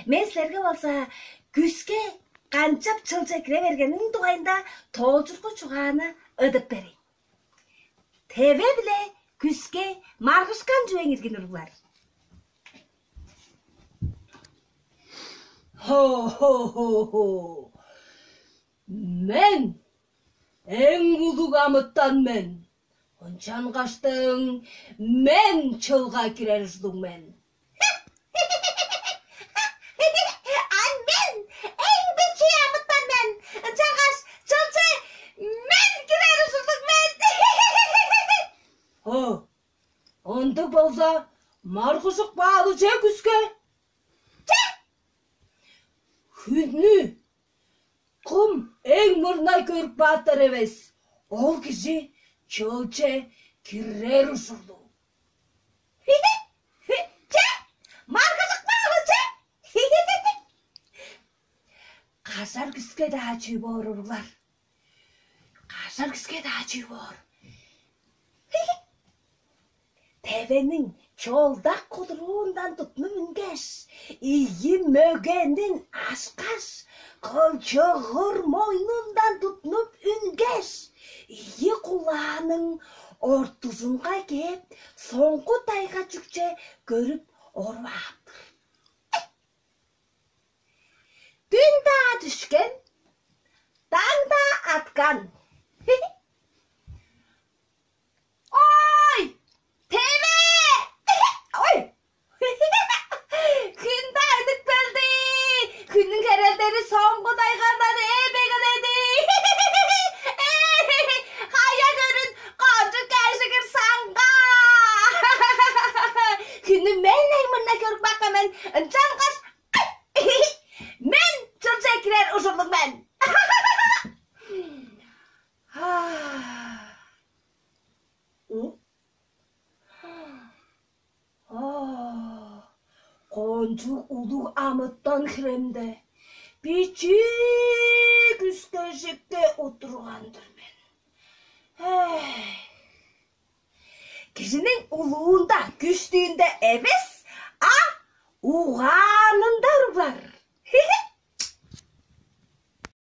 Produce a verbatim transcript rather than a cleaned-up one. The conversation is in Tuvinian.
Мен силерге болза күске канчап чылче кире бергениниң дугайында тоолчургу чугааны ыдып берейн. Теве-биле күске маргышкан чүвең иргин, уруглар. Хо-хо-хо-хо! Мен эң улуг амытан мен. Ынчангаштың мен чылга кирер ужурлуг мен. А мен эң бичии амытан мен. Ынчангаш чылче мен кирер ужурлуг мен. Хо, ындыг болза, маргыжык баалы че, күске? Че! Хүннү кым эң мурнай көрүп кааптар эвес, ол кижи чылче кирер ужурлуг. Че, маргыжык баалы че! Кажар күске-даа чүү боор, уруглар? Кажар күске-даа чүү боор? Тевениң чолдак кудуруундан туттунуп үнгеш, ийи мөгенин ашкаш, кылчыгыр мойнундан туттунуп үнгеш, ийи кулааның ортузунга кээп, соңгу дайга чүкче көрүп оруп ааптыр. Дүн-даа дүшкен, даң-даа аткан. Ой, Теве! Ой! Хүн-даа үнүп келди. Хүннүң херелдери соңгу дайгандан эп эгеледи. Хая көрүн, кончуг кежигир саңга. Хүннү мен эң мурнай көрүп каапкан мен. Ынчангаш мен чылче кирер ужурлуг мен. М? А, кончуг улуг амытан хиремде, бичии күскежикке утурган-дыр мен. Эх. Кижиниң улуунда, күштүүнде эвес, а угаанында, уруглар.